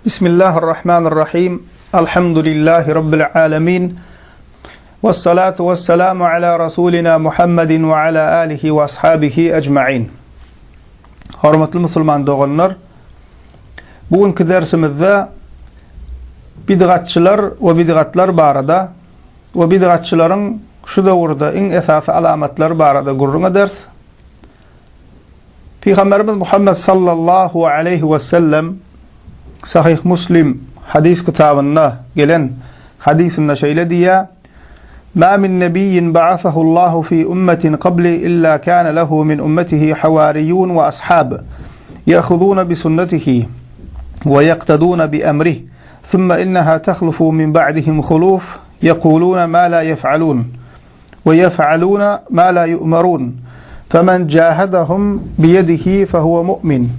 Bismillahirrahmanirrahim. Alhamdulillahi Rabbil alemin. Vessalatu vesselamu ala Rasulina Muhammedin ve ala alihi ve ashabihi ecmain. Hormatly musulman doganlar, bu günki dersimizde bidgatçylar we bidgatlar barada we bidgatçylaryň şu döwürde iň esasy alamatlary barada gürrüň ederis. Pygamberimiz Muhammed sallallahu aleýhi we sellem Sahyh Muslim hadys kitabynda gelen hadysynda şeýle diýýär, Ma min nebiyyin ba'athahu Allahu fi ummetin qabli illa kana lehu min ummetihi hawariyun we ashab ya'khuzuna bi sunnetihi we yaqtaduna bi emrihi thumma innaha takhlufu min ba'dihim khuluf yaquluna ma la yef'alun we yef'aluna ma la yu'marun femen jahadahum biyedihi fehuve mu'min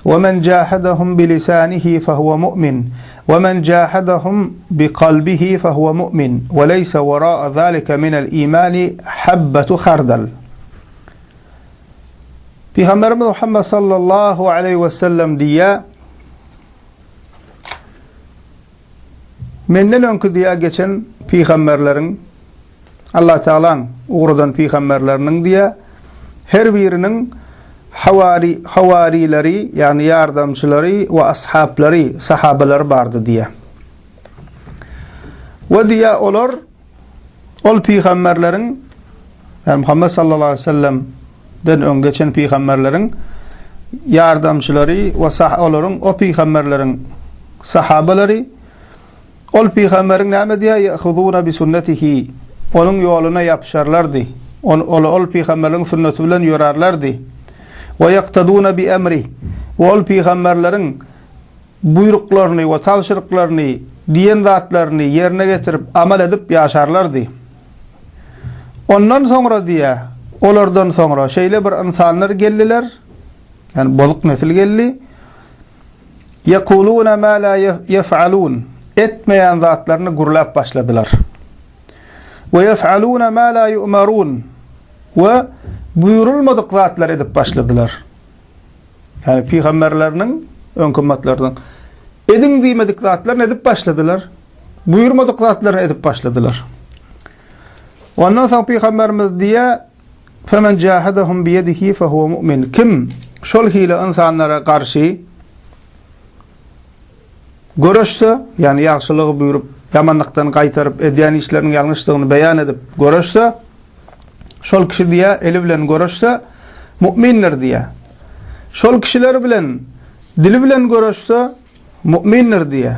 we men jahadahum bilisanihi fehuve mu'min we men jahadahum bikalbihi fehuve mu'min we leyse wera'a zalike minel imani habbetu hardal. Pygamberimiz Muhammed sallallahu aleýhi we sellem diýýär, Menden öňki diýä geçen pygamberleriň, Allatagalaň ugradan pygamberleriniň diýä, her biriniň hawari, hawarileri, ýagny ýardamçylary we ashaplary, sahabalary bardy diýä. We diýä olar ol pygamberleriň, ýagny Muhammet sallallahu aleyhi ve sellem den öň geçen pygamberleriň ýardamçylary we sah olaryň o pygamberleriň sahabalary ol pygamberiň näme diýýär yahuzuna bi sunnetihi onuň ýoluna ýapyşarlardy ol ol, ol pygamberleriň sünneti bilen ýörärlerdi we ýaktaduna bi emri we ol pygamberleriň buýruklaryny we tabşyryklaryny diýen zatlaryny ýerine getirip amal edip ýaşarlardy. Ondan soňra diýýär, olardan soňra şeýle bir ynsanlar geldiler, ýagny bozuk nesil geldi. Ýekuluna ma la ýef'alun. Etmeýän zatlaryny gürläp başladylar. We ýef'aluna ma la ýu'marun. We buýrulmadyk zatlary edip başladylar. Ýagny pygamberleriniň, öňki ymmatlarynyň ediň diýmedik zatlaryny edip başladylar. Buýurmadyk zatlaryny edip başladylar. Ondan soň pygamberimiz diýýär, Femen jahadahum biyedihi fehuve mu'min. Kim şol hili ynsanlara garşy göreşse, ýagny ýagşylygy buýrup, ýamanlykdan gaýtaryp, edýän işleriniň ýalňyşdygyny beýan edip göreşse, şol kişi diýýär, eli bilen göreşse, mu'mindir diýýär. Şol kişiler bilen dili bilen göreşse, mu'mindir diýýär.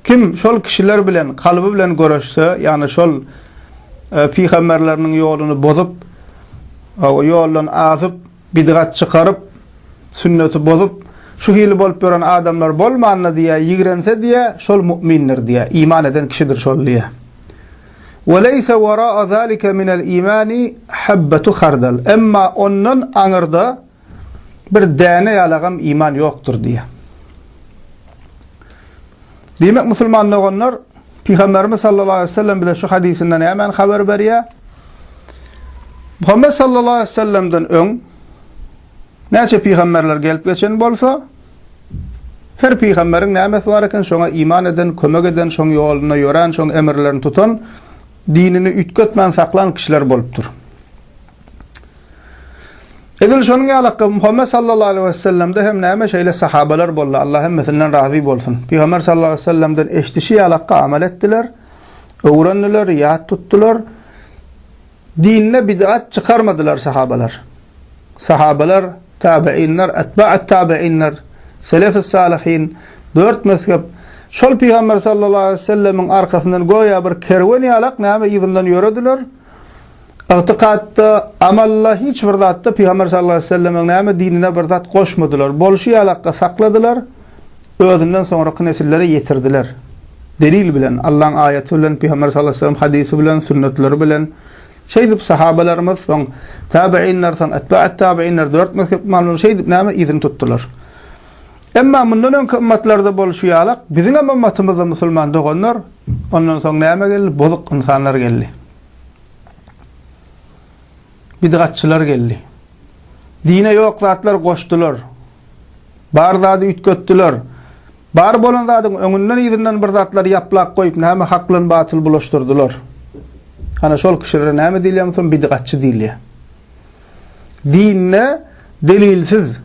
Kim şol kişiler bilen kalby bilen göreşse, ýagny şol pygamberleriniň ýoluny bozup, o ýoldan azyp, bidgat çykaryp, sünneti bozup, şu hili bolup ýören adamlar bolmanda diýýär, ýigrense diýýär, şol mu'mindir diýýär, iman eden kişidir şol diýýär. Ve leyse wara'a zalika minel imani habbetu hardal. Emma ondan aňyrda Bir däne ýalagam iman ýokdur diýýär. Diýmek musulman doganlar, Pygamberimiz sallallahu aleyhi ve sellem bize şu hadysynda nämäni habar berýär? Muhammed sallallahu aleyhi ve sellemden öň näçe pygamberler gelip geçen bolsa, her pygamberiň nämesi bar eken, şoňa iman eden, kömek eden, şoň ýolunda ýörän, şoň emirlerini tutan, dinini üýtgetmän saklan kişiler bolupdyr. Edil şonuň ýaly Muhammet sallallahu aleyhi ve sellemde hem näme şeýle sahabalar boldy. Allah hemmesinden razy bolsun. Pygamber sallallahu aleyhi ve sellemden eşdişi ýalakka amal etdiler. Öwrendiler, ýat tutdular. Dinde bid'at çykarmadylar sahabalar. Sahabalar, tabiinler, etba'at tabiinler, selef-i salihin, dört mezhep şol Pygamber sallallahu aleyhi ve sellemiň arkasyndan göýä bir kerwen ýalak näme yzyndan ýörediler. Ygtykatda, amalda hiç bir zatda Pygamber sallallahu aleýhi we sellemiň näme dinine bir zat goşmadylar. Bolşy ýalakka sakladylar, özünden soňraky nesillere ýetirdiler. Delil bilen, Allaň aýaty bilen, Pygamber sallallahu aleýhi we sellem hadysy bilen, sünnetleri bilen. Şeýdip sahabalarymyz, soň tabiinler, soň etba'at tabiinler, dört mezhep ymamlary şeýdip näme yzyny tutdular. Emma mundan öňki ymmatlarda bolşy ýalak, biziň hem ymmatymyzda musulman doganlar, ondan soň näme geldi? Bozuk ynsanlar geldi. Bidgatçylar geldi. Dine ýok zatlar goşdular. Bar zady üýtgetdiler. Bar bolan zadyň öňünden-yzyndan bir zatlar ýaplap goýup näme hak bilen batyly bulaşdyrdylar. Ana şol kişilere näme diýilýär musulman? Bidgatçy diýilýär. Dinde delilsiz,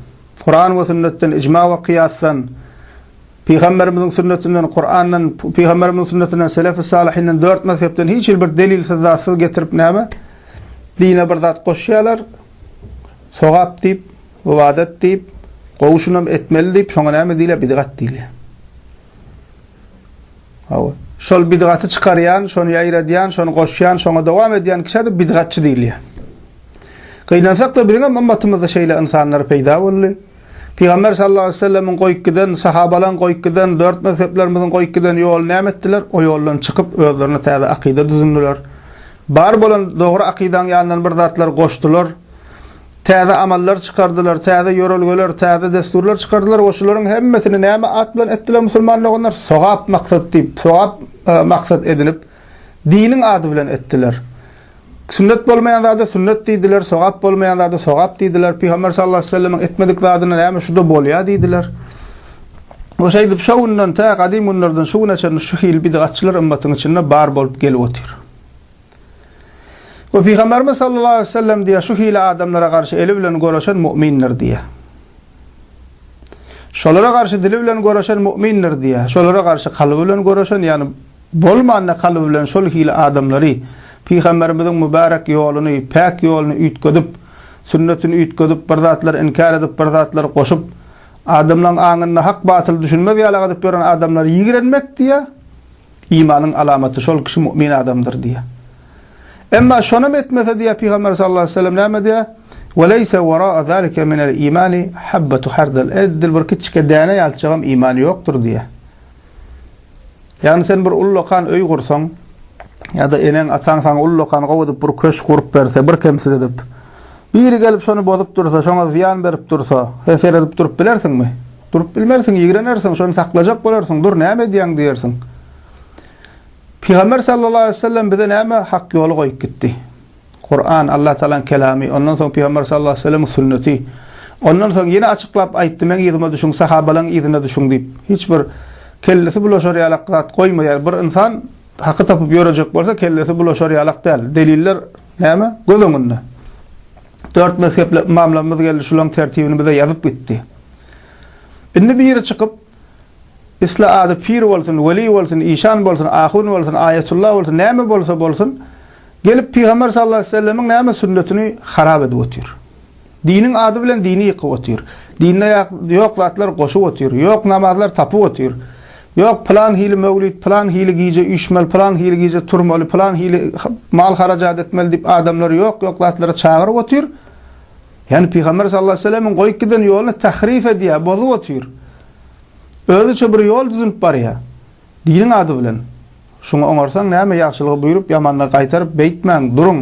Kuran we sünnetden, ijma we kyýasdan, Pygamberimiziň sünnetinden, Kurandan, Pygamberimiziň sünnetinden, selefi salyhinden, dört mezhepden hiç hili bir delilsiz zatsyz getirip näme? Dine bir zat goşýarlar. Sogap diýip, ybadat diýip, gowy şunam etmeli diýip, şoňa näme diýilýär? Bidgat diýilýär. Hawa. Şol bidgaty çykarýan, şony ýaýradýan, şony goşýan, şoňa dowam edýän kişä-de bidgatçy diýilýär. Gynansak-da biziň hem ymmatymyzda şeýle ynsanlar peýda boldy. Pygamber sallallahu aleýhi we sellemiň goýup giden, sahabalaryň goýup giden, dört mezheplerimiziň goýup giden ýoluny näme etdiler? O ýoldan çykyp, özlerine täze akyda düzündiler. Bar bolan dogry akydaň ýanyndan bir zatlar goşdular. Täze amallar çykardylar, täze ýörelgeler, täze dessurlar çykardylar we şularyň hemmesini näme at bilen etdiler musulman doganlar? Sogap maksat diýip, sogap maksat edinip, diniň ady bilen etdiler. Sünnet bolmaýan zada sünnet diýdiler, sogap bolmaýan zada sogap diýdiler. Pygamber sallallahu aleýhi we sellemiň etmedik zadyna näme şu-da bolýar diýdiler. We şeýdip şo günden tä gadym günlerden şu güne çenli şu hili bidgatçylar ymmatyň içinde bar bolup gelip otyr. We Pygamberimiz sallallahu aleýhi we sellem diýýär, şu hili adamlara garşy eli bilen göreşen mu'mindir diýýär. Şolara garşy dili bilen göreşen mu'mindir diýýär. Şolara garşy kalby bilen göreşen, ýagny bolmanda kalby bilen şol hili adamlary Pygamberimiziň mübärek ýoluny, päk ýoluny üýtgedip, sünnetini üýtgedip, bir zatlar inkär edip, bir zatlar goşup, adamlaryň aňynda hak-batyl düşünmez ýaly edip ýören adamlary ýigrenmek diýýär. Imanyň alamaty şol kişi mu'min adamdyr diýýär. Emma şonam etmese diýýär Pygamber sallallahu aleýhi we sellem näme diýýär? Ve leýse wera'a zalike minel imani habbetu hardal. Edil bir kiçijik däne ýalçagam imany ýokdur diýýär. Ýagny sen bir ullakan öý gursaň ýa-da eneň ataň saňa ullakan gowy edip bir köşk gurup berse, bir kemsiz edip, biri gelip şony bozup dursa, şoňa zyýan berip dursa, sen seredip durup bilersiňmi? Durup bilmersiň, ýigrenersiň, şony saklajak bolarsyň, dur, näme edýäň diýersiň. Pygamber sallallahu aleýhi we sellem bize näme hak ýoly goýup gitdi? Kuran, Allah Tagalaň kelamy, ondan soň Pygamber sallallahu aleýhi we sellemiň sünneti. Ondan soň ýene açyklap aýtdy, meň yzyma düşüň, sahabalaň yzyna düşüň diýip. Hiç bir kellesi bulaşar ýalak zat goýmaýar. Bir ynsan haky tapyp ýörejek bolsa, kellesi bulaşar ýalak däl. Deliller näme? Göz öňünde. Dört mezhepli ymamlarymyz geldi, şularyň tertibini bize ýazyp gitdi. Indi biri çykyp, isle ady pir bolsun, weli bolsun, işan bolsun, ahun bolsun, aýatullah bolsun, näme bolsa bolsun, gelip Pygamber sallallahu aleýhi we sellemiň näme sünnetini harap edip otyr. Diniň ady bilen dini ýykyp otyr. Dinde ýok zatlar goşup otyr. Ýok namazlar tapyp otyr. Ýok pylan hili möwlit, pylan hili gije üýşmeli, pylan hili gije turmaly, pylan hili mal harajat etmeli diýip adamlary ýok-ýok zatlara çagyryp otyr. Ýagny Pygamber sallallahu aleýhi we sellemiň goýup giden ýoluny tahrif edýär, bozup otyr. Özüçe bir ýol düzünip barýar. Diniň ady bilen. Şuňa oňarsaň näme ýagşylygy buýrup, ýamanlygy gaýtaryp, beýtmäň, duruň,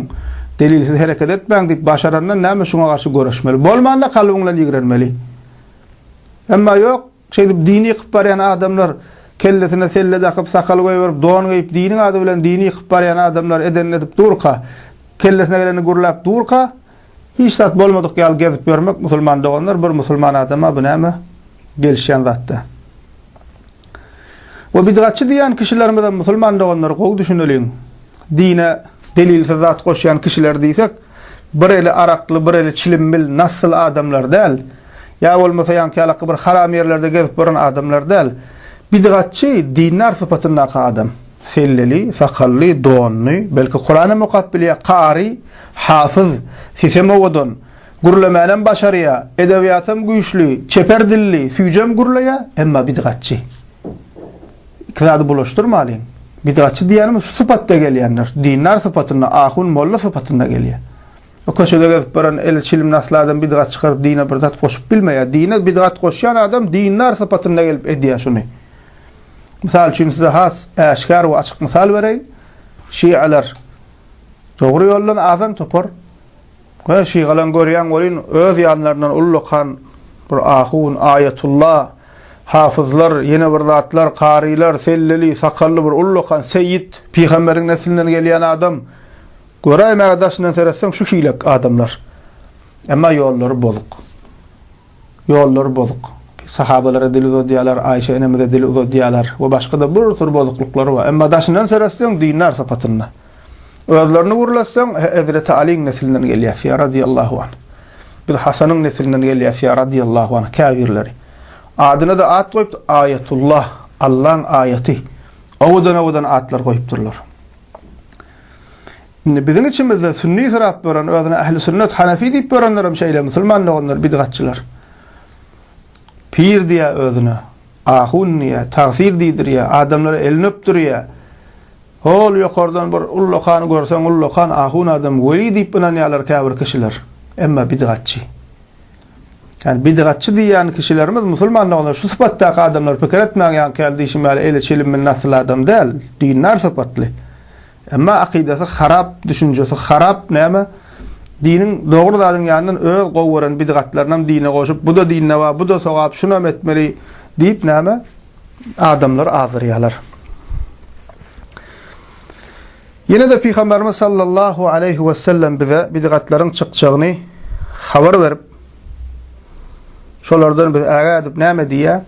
delilsiz hereket etmäň diýip başarandan näme şuňa garşy göreşmeli. Bolmanda kalbyň bilen ýigrenmeli. Emma ýok, şeýdip dini ýykyp barýan adamlar kellesine selle dakyp, sakal goýberip, don geýip, diniň ady bilen dini ýykyp barýan adamlar edenini edip durka, kellesine gelenini gürläp durka, Hiç zat bolmadyk ýaly gezip ýörmek musulman doganlar bir musulman adama bu näme gelişýän zat däl. We bidgatçy diýýän kişilerimizem musulman doganlar gowy düşüneliň. Dine delilsiz zat goşýan kişiler diýsek bir eli arakly bir eli çilimbil nassyl adamlar däl. Ýa bolmasa ýaňky ýalaky bir haram ýerlerde gezip ýören adamlar däl. Bidgatçy dindar sypatyndaky adam. Selleli, sakally, donly, belki Kuranam okap bilýär, kary, hafyz, sesem owadan, gürlemänem başarýar, edebiýatam güýçli, çeper dilli, süýjem gürleýär, emma bidgatçy. Iki zady bulaşdyrmalyň. Bidgatçy diýýänimiz şu sypatda gelýänler. Dindar sypatynda, ahun, molla sypatynda gelýär. O köçede gezip baran eli çilim nasly adam bidgat çykaryp dine bir zat goşup bilmeýär. Dine bidgat goşýan adam dindar sypatynda gelip edýär şuny. Mysal üçin size has äşgär we açyk mysal bereýin. Şialar dogry ýoldan azan topar. We şialaryň görýän welin öz ýanlaryndan ullakan bir ahun, aýatulla, hafyzlar, ýene bir zatlar, karylar, selleli, sakally bir ullakan seýit, pygamberiň neslinden gelýän adam. Göräýmäge daşyndan seretseň şu hilek adamlar. Emma ýollary bozuk. Ýollary bozuk. Sahabalara dil uzadýarlar, Aýşe enemize dil uzadýarlar we başga-da bir sürü bozuklyklary bar. Emma daşyndan seretseň dindar sypatynda. Özlerini gürletseň, Hezreti Alyň neslinden gelýäs ýa radiyallahu anh. Biz Hasanyň neslinden gelýäs ýa radiyallahu anh käbirleri. Adyna-da at goýupdyr, Aýatullah, Allaň aýaty. Owadan-owadan atlar goýupdyrlar. Indi biziň içimizde sünni syrap ýören, özüne ähli sünnet, hanefi diýip ýörenler hem şeýle musulman doganlar, bidgatçylar. Pir diýýär özüne, ahun diýýär, tagsyr diýdirýär, adamlara elini öpdürýär. Hol ýokardan bir ullakan görseň ullakan ahun adam weli diýip ynanýarlar käbir kişiler. Emma bidgatçy. Ýani bidgatçy diýýän kişilerimiz musulman doganlar şu sypatdaky adamlar pikir etmäň ýaňky ýaly diýşim ýaly eli çilimli nasyl adam däl, dindar sypatly. Emma akydasy harap, düşünjesi harap näme? Diniň dogry zadyň ýanyndan öz gowy gören bidgatlarynam dine goşup, bu-da dinde bar, bu-da sogap, şunam etmeli diýip näme? Adamlary azdyrýarlar. Ýene-de Pygamberimiz sallallahu aleýhi wesellem bize bidgatlaryň çykjagyny habar berip, şolardan bizi ägä edip näme diýýär?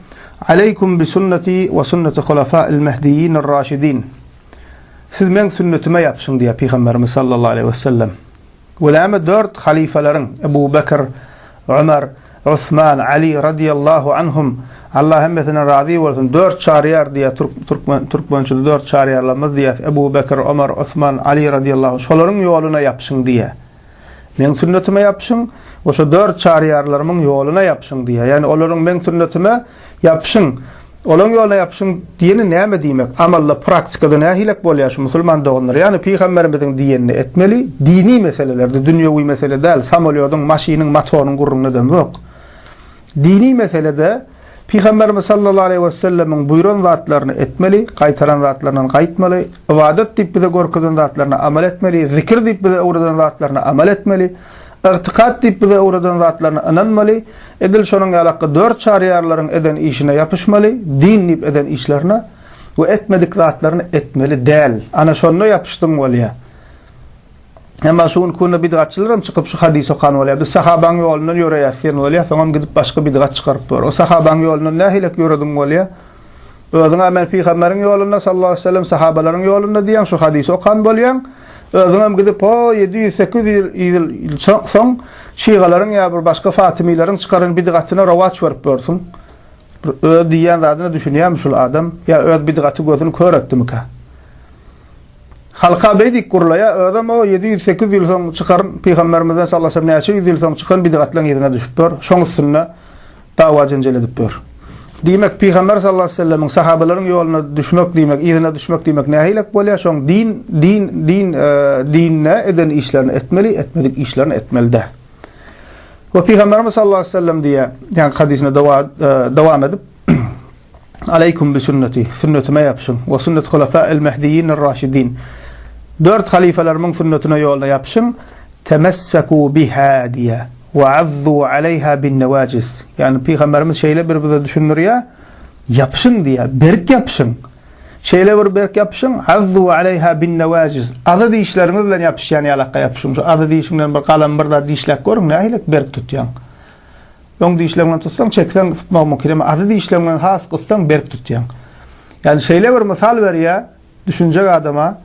Aleýkum bi sünneti we sünneti hulafa'il mehdiyyin raşidin. Siz meň sünnetime ýapyşyň diýýär Pygamberimiz sallallahu aleýhi wesellem. We näme dört halyfalaryň, Ebu Bekr, Ömer, Osman, Ali radiyallahu anhum, Allah hemmesinden razy bolsun, dört çaryýar diýýär türkmen türkmençede dört çaryýarlarymyz diýýär, Ebu Bekr, Ömer, Osman, Ali radiyallahu şolaryň ýoluna ýapyşyň diýýär. Meň sünnetime ýapyşyň we şo dört çaryýarlarymyň ýoluna ýapyşyň diýýär. Ýagny olaryň meň sünnetime ýapyşyň, olaň ýoluna ýapyşyň diýeni näme diýmek? Amalda, praktikada nähilek bolýar şu musulman doganlar? Ýagny pygamberimiziň diýenini etmeli, dini meselelerde, dünýewi mesele däl, samolýodyň, maşynyň, motoryň gürrüňini edemzok. Dini meselede Pygamberimiz sallallahu aleýhi wesellemiň buýran zatlaryny etmeli, gaýtaran zatlaryndan gaýtmaly, ybadat diýip bize görkezen zatlaryna amal etmeli, zikir diýip bize öwreden zatlaryna amal etmeli, ygtykat diýip bize öwreden zatlaryna ynanmaly, edil şonuň ýalakgy dört çaryýarlaryň eden işine ýapyşmaly, din diýip eden işlerine we etmedik zatlaryny etmeli däl. Ana şonda ýapyşdyň bolýar. Emma şu günki günde bidgatçylar hem çykyp şu hadys okan bolýar. Biz sahabaň ýolundan ýöreýäs diýen bolýar, soňam gidip başga bidgat çykaryp dur. O sahabaň ýolundan nähilek ýörediň bolýar? Özüňä men pygamberiň ýolunda sallallahu aleyhi ve sellem sahabalaryň ýolunda diýýäň, şu hadysy okan bolýaň. Özüňem gidip o 700-800 ýyl soň şygalaryň ýa bir başga fatimileriň çykaran bidgatyna rowaç berip ýörsüň. Bir öz diýýän zadyna düşünýärmi şul adam ýa öz bidgaty gözüni kör etdimikä? Halka beý diýip gurlaýar, özem o 700-800 ýyl soň çykaryn pygamberimizden sallallahu aleyhi ve sellem näçe ýüz ýyl soň çykan bidgatlaryň yzyna düşüp ýör, şoň üstünde dawa-jenjel edip ýör. Diýmek, pygamber sallallahu aleyhi ve sellemiň sahabalaryň ýoluna düşmek diýmek, yzyna düşmek diýmek nähilek bolýar? Şoň din, din, din, e, dinde eden işlerini etmeli, etmedik işlerini etmeli däl. We pygamberimiz sallallahu aleyhi ve sellem diýýär, ýaňky hadysynda dowam edip, Aleýkum bi sünneti, sünnetime ýapyşyň, we sünnet hulafa'il mehdiýinir raşidin. Dört halyfalarymyň sünnetine ýoluna ýapyşyň, temesseku biha diýýär. We azzu aleýha bin newajiz. Ýagny pygamberimiz şeýle bir bize düşündirýär, ýapyşyň diýýär, berk ýapyşyň. Şeýle bir berk ýapyşyň, azzu aleýha bin newajiz. Azy dişleriňiz bilen ýapyşýan ýalakga ýapyşyň. Şu azy dişiň bilen bir galam bir zat dişläp görüň, nähili berk tutýaň. Öň dişleriň bilen tutsaň, çekseň sypmagy mümkin. Emma azy dişleriň bilen has gyssaň berk tutýaň. Ýagny şeýle bir mysal berýär, düşünjek adama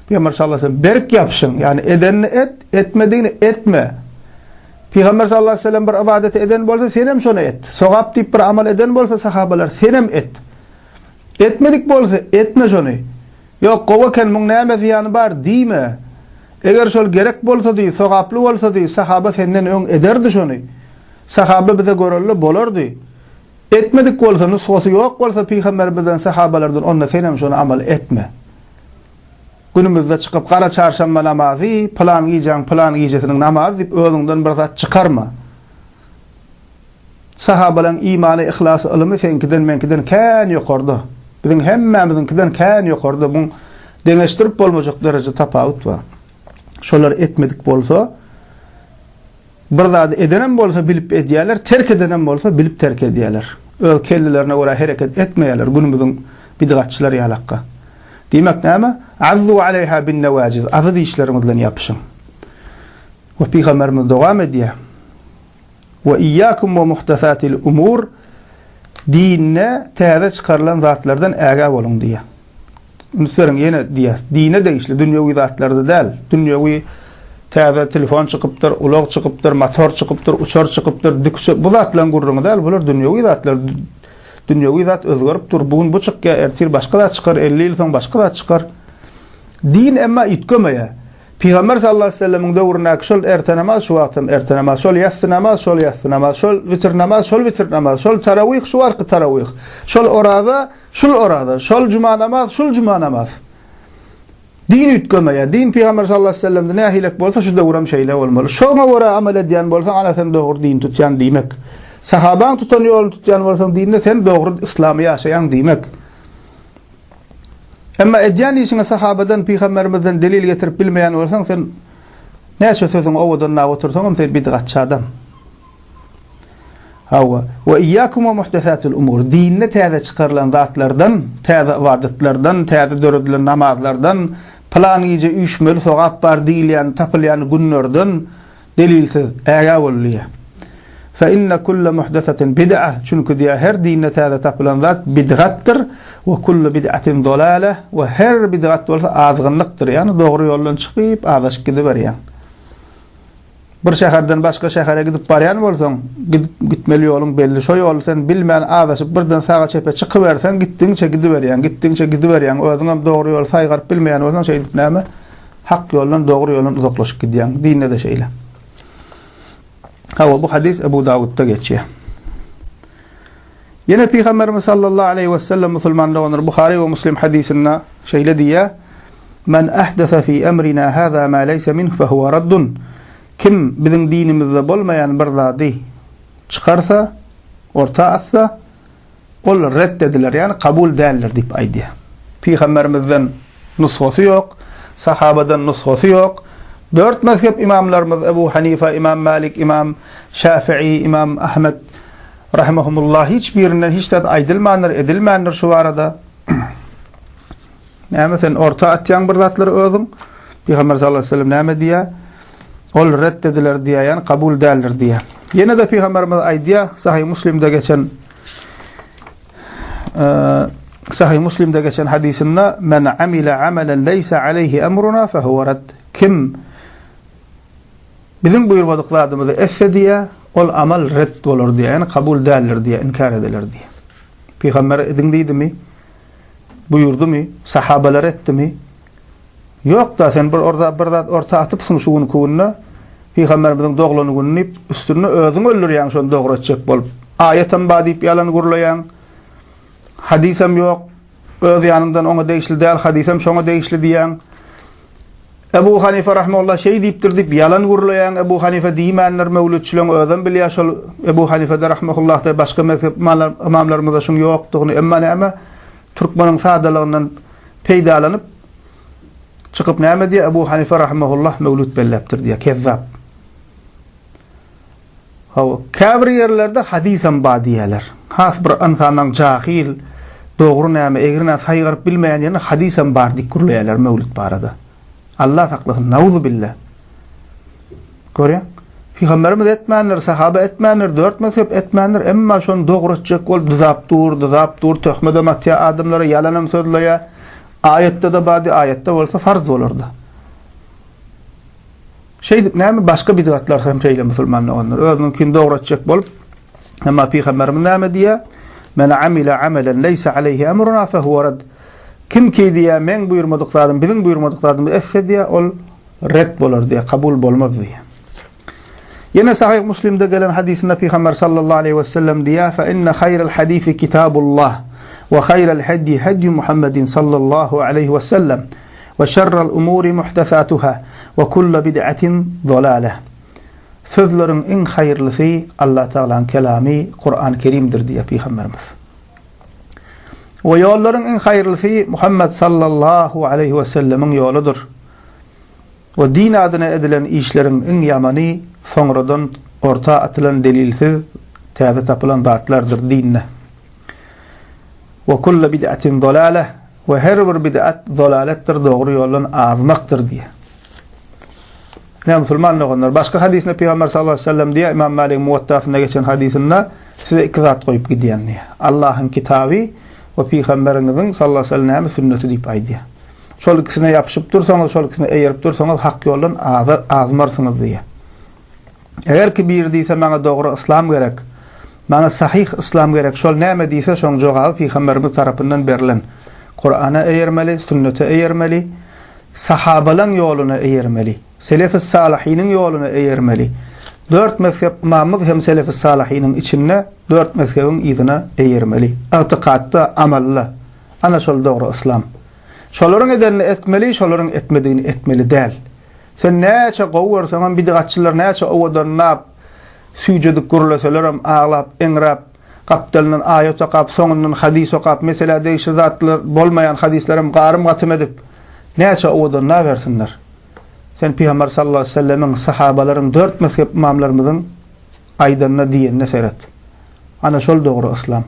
Pygamber sallallahu aleyhi ve sellem berk ýapyşyň. Ýagny edenini et, etmedigini etme. Pygamber sallallahu aleyhi ve sellem bir ybadaty eden bolsa, senem şony et. Sogap diýip bir amal eden bolsa sahabalar, senem et. Etmedik bolsa, etme şony. Ýok, gowy eken, muň näme zyýany bar diýme. Eger şol gerek bolsady, sogaply bolsady, sahaba senden öň ederdi şony. Sahaba bize görelde bolardy. Etmedik bolsa, nusgasy ýok bolsa pygamberimizden, sahabalardan onda senem şony amal etme. Günümizde çykyp gara çarşamba namazy, pylan gijäň pylan gijesiniň namazy diýip özüňden bir zat çykarma. Sahabalaň imany, yhlasy, ylymy seňkiden, meňkiden kän ýokarda. Biziň hemmämiziňkiden kän ýokarda. Muň deňeşdirip bolmajak dereje tapawut bar. Şolar etmedik bolsa, bir zady edenem bolsa bilip edýärler, terk edenem bolsa bilip terk edýärler. Öz kellelerine görä hereket etmeýärler, günümiziň bidgatçylary ýalakga. Diýmek näme? Azzu aleýha bin newajiz, azy dişleriňiz bilen ýapyşyň. We pygamberimiz dowam edýär. We iyyakum we muhdesatil umur. Dinde täze çykarylan zatlardan ägä boluň diýýär. Üns beriň, ýene diýýär, dine degişli, dünýewi zatlarda däl. Dünýewi täze telefon çykypdyr, ulag çykypdyr, motor çykypdyr, uçar çykypdyr, dikuçar, bu zatlaryň gürrüňi däl, bular dünýewi zatlar. Dünýewi zat özgerip dur. Bu gün bu çykýar, ertir başga zat çykar, 50 ýyl soň başga zat çykar. Din emma üýtgemeýär. Pygamber sallallahu aleýhi we sellemiň döwründäki şol erte namaz şu wagt hem erte namaz, şol ýassy namaz şol ýassy namaz, şol witir namaz şol witir namaz, şol tarawyh şu wagtky tarawyh, şol oraza şul oraza, şol juma namaz şul juma namaz. Din üýtgemeýär. Din Pygamber sallallahu aleýhi we sellemde nähilek bolsa şu döwürem şeýle bolmaly. Şoňa görä amal edýän bolsaň ana sen dogry din tutýan diýmek. Sahabaň tutan ýoluny tutýan bolsaň dinde sen dogry yslamy ýaşaýaň diýmek. Emma edýän işiňe sahabadan, pygamberimizden delil getirip bilmeýän bolsaň, sen näçe sözüňi owadanlap otursaňam sen bidgatçy adam. Hawa, we iyyakum we muhdesatil umur. Dinde täze çykarylan zatlardan, täze ybadatlardan, täze döredilen namazlardan, pylan gije üýşmeli sogap bar diýilýän, tapylýan günlerden Delilsiz, ägä bol diýýär. Fe inne kulle muhdesetin bid'a, çünki diýýär, her dinde täze tapylan zat bidgatdyr, we kullu bid'atin dolale, we her bidgat bolsa azgynlykdyr, ýagny dogry ýoldan çykyp, azaşyp gidiberýäň. Bir şäherden başga şähere gidip barýan bolsaň, gidip gitmeli ýoluň belli, şo ýoly sen bilmän azaşyp birden saga-çepe çykyberseň, gitdigiňçe gidiberýäň, gitdigiňçe gidiberýäň, özüňem dogry ýoly saýgaryp bilmeýän bolsaň, şeýdip näme? Hak ýoldan, dogry ýoldan uzaklaşyp gidýäň. Dinde-de şeýle. Hawa, bu hadys Ebu Dawudda geçýär. Ýene Pygamberimiz sallallahu aleýhi we sellem musulman doganlar Buhary we Muslim hadysynda şeýle diýýär: Men ahdasa fi emrina hada ma leysa minhu fe huwa raddun. Kim biziň dinimizde bolmaýan bir zady çykarsa, orta atsa, Ol ret ediler, ýagny kabul däldir diýip aýdýar. Pygamberimizden nusgasy ýok, sahabadan nusgasy ýok. Dört mezhep ymamlarymyz Ebu Hanifa, Ymam Malik, Ymam Şafii, Ymam Ahmet rahimehumullah hiç birinden hiç zat aýdylmandyr, edilmändir şu barada. Näme sen orta atýaň bir zatlary özüň? Pygamber sallallahu aleyhi ve sellem näme diýýär? Ol ret ediler diýýär, ýagny kabul däldir diýýär. Ýene-de pygamberimiz aýdýar, Sahih Muslimde geçen Sahih Muslimde geçen hadysynda men amila amalan leysa aleyhi emruna fe huwa rad. Kim biziň buýurmadyk zadymyzy etse diýýär, ol amal ret bolar diýýär, ýagny kabul däldir diýýär, inkar ediler diýýär. Pygamber ediň diýdimi? Buýurdymy? Sahabalar etdimi? Ýok-da, sen bir orda bir zat orta atypsyň şu günki günde, Pygamberimiziň doglan güni diýip, üstünde özüňi öldürýäň şony dogry etjek bolup. Aýatam bar diýip ýalan gürleýäň. Hadysam ýok. Öz ýanyňdan oňa degişli däl hadysam şoňa degişli diýýäň. Ebu Hanife rahimehullah şeý diýipdir diýip ýalan gürleýäň. Ebu Hanife diýmändir, möwlütçileň özem bilýär şol Ebu Hanifede rahimehullah başga mezhep ymamlarymyzda şuň ýokdugyny. Emma näme? Türkmeniň sadalygyndan peýdalanyp çykyp näme diýýär? Ebu Hanife rahimehullah möwlüt belläpdir diýýär. Kezzap. Hawa, käbir ýerlerde hadysam bar diýýärler. Has bir ynsanyň jahyl, dogry näme, egri näme saýgaryp bilmeýän ýerinde hadysam bar diýip gürleýärler möwlüt barada. Allah saklasyn, nauzubilla. Görýäň? Pygamberimiz etmändir, sahaba etmändir, dört mezhep etmändir, emma şony dogry etjek bolup dyzap dur, dyzap dur, töhmedem atýar adamlara, ýalanam sözleýär. Aýatda-da bar diýýär, aýatda bolsa farz bolardy. Şeýdip näme başga bidgatlar hem şeýle musulman doganlar. Özüniňkini dogry etjek bolup, emma pygamberimiz näme diýýär? Men amila amalan leysa aleyhi emruna fe huwa rad. Kim ki diýýär, meň buýurmadyk zadym, biziň buýurmadyk zadymyzy etse diýýär, ol ret bolar diýýär, kabul bolmaz diýýär. Ýene Sahih Muslimde gelen hadysynda Pygamber sallallahu aleyhi we sellem diýýär, "Fe inne haýral hadisi kitabullah we haýral hedi hedi Muhammedin sallallahu aleyhi we sellem." We şerrel umuri muhdesatuha we kulle bid'atin zalale. Sözleriň iň haýyrlysy Allah Tagalaň kelamy Kur'an Kerimdir diýýär Pygamberimiz. We ýollaryň iň haýyrlysy Muhammed sallallahu aleýhi we sellemiň ýoludyr. We din adyna edilen işleriň iň ýamany soňradan orta atylan delilsiz täze tapylan zatlardyr dinde. We kulle bid'atin zalale We her bir bid'at zalaletdir, dogry ýoldan azmakdyr diýýär. Ine musulman doganlar, başga hadysynda Pygamber sallallahu aleyhi ve sellem diýýär, Imam Maligiň Muwattasynda geçen hadysynda. Size iki zat goýup gidýän diýýär. Allahyň kitaby we pygamberiňiziň sallallahu aleyhi ve sellem näme sünneti diýip aýdýar. Şol ikisine ýapyşyp dursaňyz, şol ikisine eýerip dursaňyz hak ýoldan azmarsyňyz diýýär. Eger ki biri diýse maňa dogry yslam gerek, maňa sahyh yslam gerek, şol näme diýse şoň jogaby pygamberimiz tarapyndan berlen. Kurana eýermeli, sünnete eýermeli, sahabalaň ýoluna eýermeli, selefis salyhynyň ýoluna eýermeli. Dört mezhep ymamymyz hem selefis salyhynyň içinde dört mezhebiň yzyna eýermeli. Ygtykatda, amalda. Ana şol dogry yslam. Şolaryň edenini etmeli, şolaryň etmedigini etmeli däl. Sen näçe gowy görseňem, bidgatçylar näçe owadanlap, süýjedip gürleselerem, aglap, eňräp, gapdalyndan aýat okap, soňundan hadys okap, meselä degişli zatlar bolmaýan hadyslaram garym-gatym edip, näçe owadanlabersinler. Sen Pygamber sallallahu aleýhi we sellemiň, sahabalaryň, dört mezhep ymamlarymyzyň aýdanyna, diýenine seret. Ana şol dogry yslam.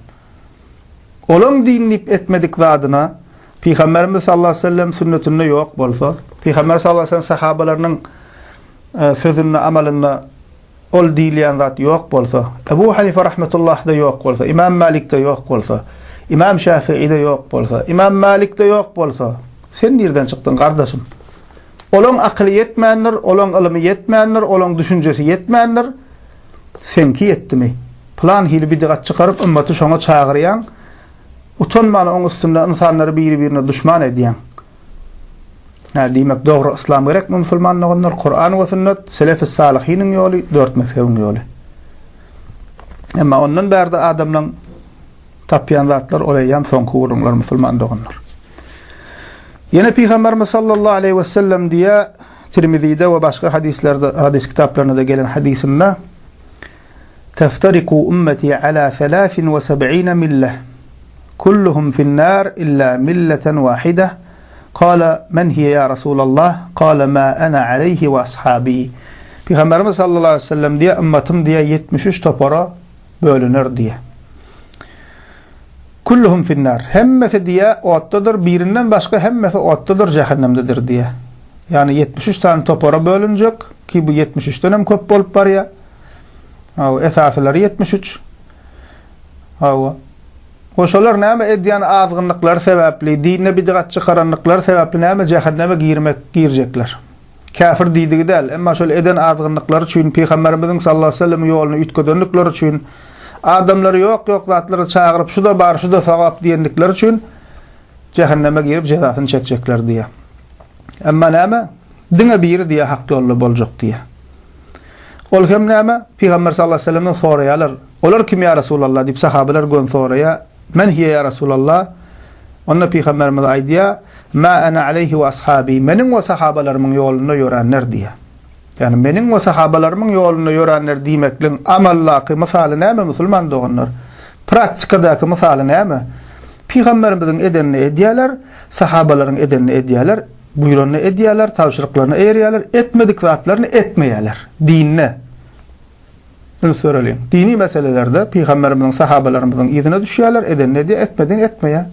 Olaň din diýip etmedik zadyna Pygamberimiz sallallahu aleýhi we sellem sünnetinde ýok bolsa, Pygamber sallallahu aleýhi we sellem sahabalarynyň sözünde, amalynda ol diýilýän zat ýok bolsa, Ebu Hanife rahmetullahda ýok bolsa, Imam Malikde ýok bolsa, Imam Şafiide ýok bolsa, Imam Malikde ýok bolsa, sen nirden çykdyň gardaşym? Olaň akyly ýetmändir, olaň ylymy ýetmändir, olaň düşünjesi ýetmändir. Seňki ýetdimi? Pylan hili bidigat çykaryp ymmaty şoňa çagyrýaň, utanman oň üstünde ynsanlary biri-birine duşman edýäň. Hä, diýmek dogry yslam gerekmi musulman doganlar? Kuran we sünnet, selefis-salyhynyň ýoly, dört mezhebiň ýoly. Emma ondan bärde adamlaň tapýan zatlary ol eýýäm soňky gürrüňler musulman doganlar. Ýene Pygamberimiz sallallahu aleýhi we sellem diýýär, Tirmizide we başga hadislerde, hadis kitaplarynda gelen hadisinde Teftariku ummeti ala 73 mille. Kulluhum fin-nar illa milleten wahide. Kala men hiye ya Resulallah? Kala ma ana aleyhi ve ashabi. Pygamberimiz sallallahu aleyhi ve sellem diýýär, ümmetim diýýär 73 topara bölüner diýýär. Kulluhum finnar. Hemmesi diýýär otdadyr, birinden başga hemmesi otdadyr, jähennemdedir diýýär. Ýagny 73 sany topara bölünjek, ki bu 73-den hem köp bolup barýar. Hawa, esasylary 73. Hawa. We şolar näme edýän azgynlyklary sebäpli, dinde bidgat çykaranlyklary sebäpli näme jähenneme girmek girjekler. Käfir diýdigi däl, emma şol eden azgynlyklary üçin, Pygamberimiziň sallallahu aleýhi we sellem ýoluny üýtgedendikleri üçin, adamlary ýok-ýok zatlara çagyryp, şu-da bar, şu-da sogap diýendikleri üçin jähenneme girip jezasyny çekjekler diýýär. Emma näme? Diňe biri diýýär hak ýolda boljak diýýär. Ol hem näme? Pygamber sallallahu aleýhi we sellemden soraýarlar. Olar kim ýa Resulallah diýip sahabalar gön soraýar. Men hiýe ýa Resulallah? Onda Pygamberimiz aýdýar, Ma ana aleýhi we ashabi, meniň we sahabalarymyň ýolunda ýöränler diýýär. Ýagny meniň we sahabalarymyň ýolunda ýöränler diýmekligiň amaldaky mysaly näme musulman doganlar? Praktikadaky mysaly näme? Pygamberimiziň edenini edýärler, sahabalaryň edenini edýärler, buýranyny edýärler, tabşyryklaryna eýerýärler, etmedik zatlaryny etmeýärler dinde. Üns bereliň. Dini meselelerde pygamberimiziň, sahabalarymyzyň yzyna düşýärler, edenini edýär, etmedigini etmeýär.